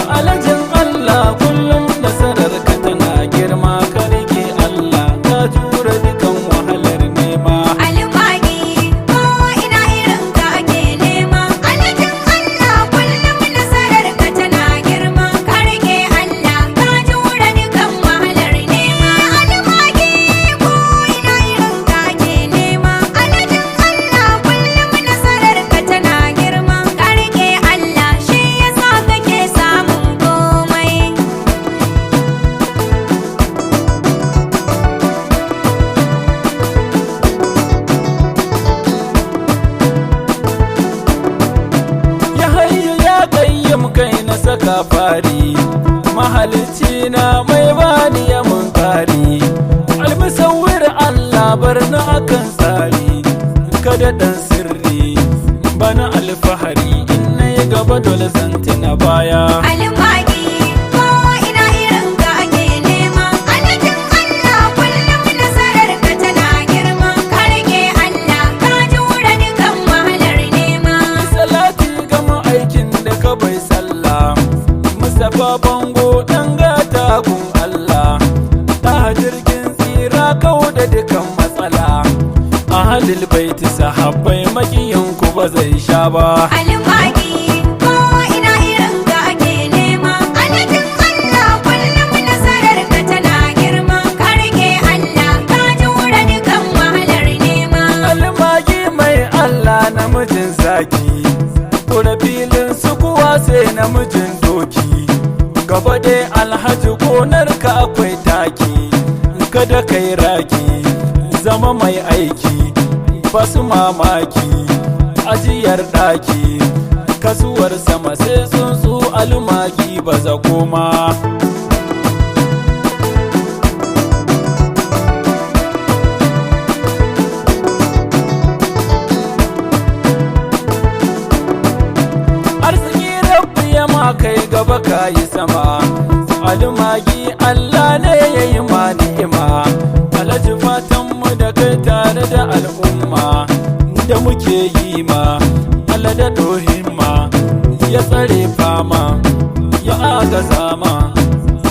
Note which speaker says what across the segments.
Speaker 1: Alhajin Allah kullum nasarar ka tana girma, ka rike Allah ka jure dukan wahalar nema.
Speaker 2: Almagi ko ina irin ka ake nema. Alhajin Allah kullum nasarar ka tana girma, ka rike Allah ka jure dukan wahalar nema. Almagi ko ina irin ka ake nema. Alhajin Allah kullum nasarar ka tana girma, ka rike Allah shi yasa kake samun komai.
Speaker 1: Ya hayyu ya kayyam kai na saka fari, mahalicci na mai bani ya mun kari. Almusawwir Allah bar na akan tsari, kada dan sirri bana alfahari, in nayi gaba dole zan tuna baya.
Speaker 2: Almagi ko ina irin ka ake nema. Alhajin Allah kullum nasarar ka tana girma, ka rike Allah ka jure dukan wahalar nema.
Speaker 1: Salati ga aikin da ka bai sallah, Mustapha bango dan gata gun Allah, ta jirgin tsira kau da dukan matsala. Ahalil baiti sahabbai makiyin ku ba zai sha ba.
Speaker 2: Almagi ko ina irin ka ake nema. Alhajin Allah kullum nasarar ka tana girma, ka rike Allah ka jure dukan wahalar nema.
Speaker 1: Almagi mai Allah namijin zaki, kura filin su kuwa sai namijin doki. Gaba dai alhaji gonar ka akwai taki, kada kai raki, zama mai aiki, basu mamaki, ajiyar ɗaki, kasuwar sama sai tsuntsu almagi baza koma. Arziki rabbi ya ma kai gaba ka yi sama, almagi Allah ne ya yi ma ni'ima. Alhaji fatan mu da kai tare da al'umma da muke yi ma, Allah da himma ya tsare fama, ya agaza ma,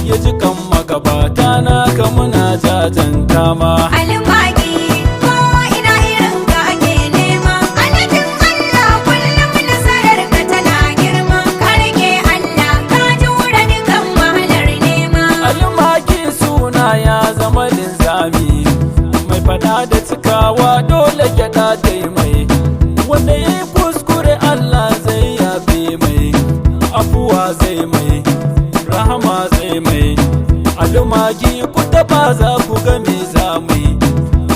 Speaker 1: ya ji kan magabata na ka muna jajanta ma.
Speaker 2: Almagi ko ina irin ka ake nema. Alhajin Allah kullum nasarar ka tana girma, ka rike Allah ka jure dukan wahalar nema.
Speaker 1: Almaki suna ya zama linzami, mai fada da cikawa dole gyada ta yi mai, wanda ya yi kuskure Allah zai yafe mai, afuwa zai mai, rahama zai mai. Almagi ku taba za ku ga me za mu yi,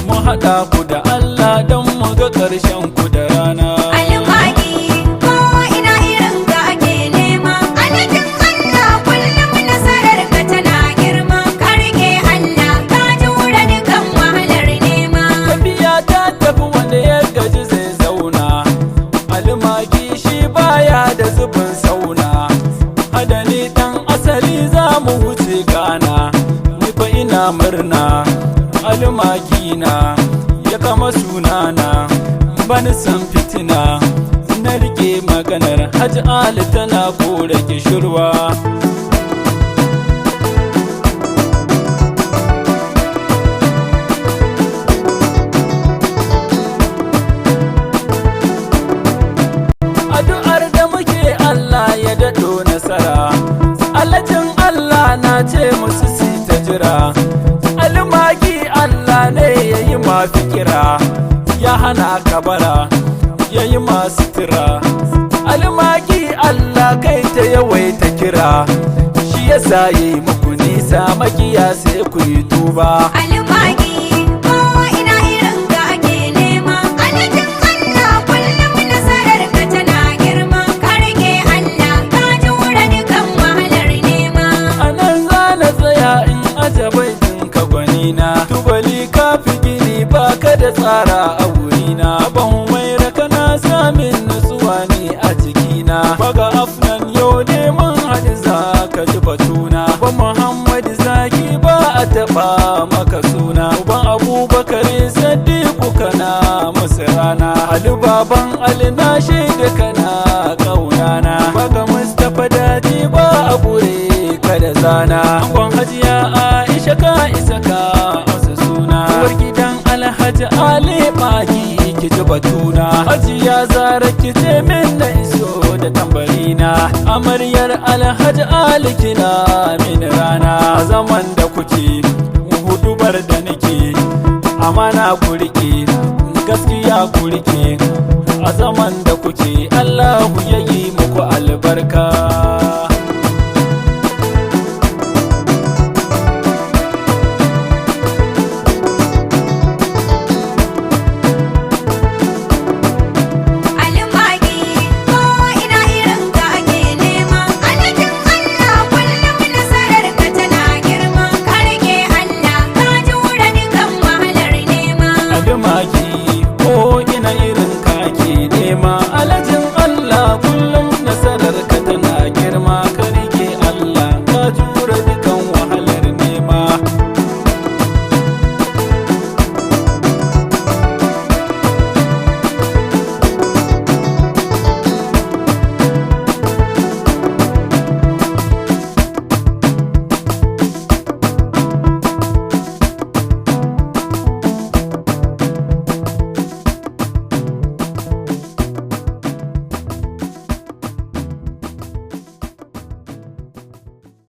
Speaker 1: mu haɗa ku da Allah don mu ga ƙarshen ku da rana.
Speaker 2: Almagi ko ina irin ka ake nema. Alhajin Allah kullum nasarar ka tana girma, ka rike Allah ka jure dukan wahalar nema.
Speaker 1: Tafiya ta tafi wanda ya gaji zai zauna, almagi shi baya da zubin sauna. Adani dan asali za mu wuce gana, ni fa ina murna, almagi na ya kama sunana, bani san fitina, na rike maganar Hajji Ali tana kore kishirwa. Addu'ar da muke Allah ya daɗo nasara, alhajin Allah na ce musu si ta jira. Almagi Allah ne ya yi ma fikira, ya hana kabara, ya yi masu tira. Almagi Allah kai ta yawaita kira, shi yasa ya yi muku nisa makiya sai ku yi tuba.
Speaker 2: Almagi ko ina irin ka ake nema. Alhajin Allah kullum nasarar ka tana girma, ka rike Allah ka jure dukan wahalar nema.
Speaker 1: A nan za na tsaya in aje baitin ka gwanina, tubali ka fi gini ba ka da tsara a wurina. Ban mai raka na samin nutsuwa ne a jikina, baga afnan yau ne mun haɗu za ka ji batuna. Ba Muhammad zaki ba a taɓa maka suna, uban Abubakar Sadiku kana musu rana. Ali baban Ali na shaida kana ƙaunana, baga Mustapha daji. kai ba a gure ka da zana. Angon Hajiya Aisha ka isa ka amsa suna. Uwar gidan Alhaji Ali Magi, ki ji batuna. Hajiya Zara, ki ce min na iso da tambarina. Amaryar Alhaji Ali, kina min rana. Zaman da kuke, hudubar da nake, amana ku rike, gaskiya ku rike. A zaman da kuke, Allahu ya yi muku albarka.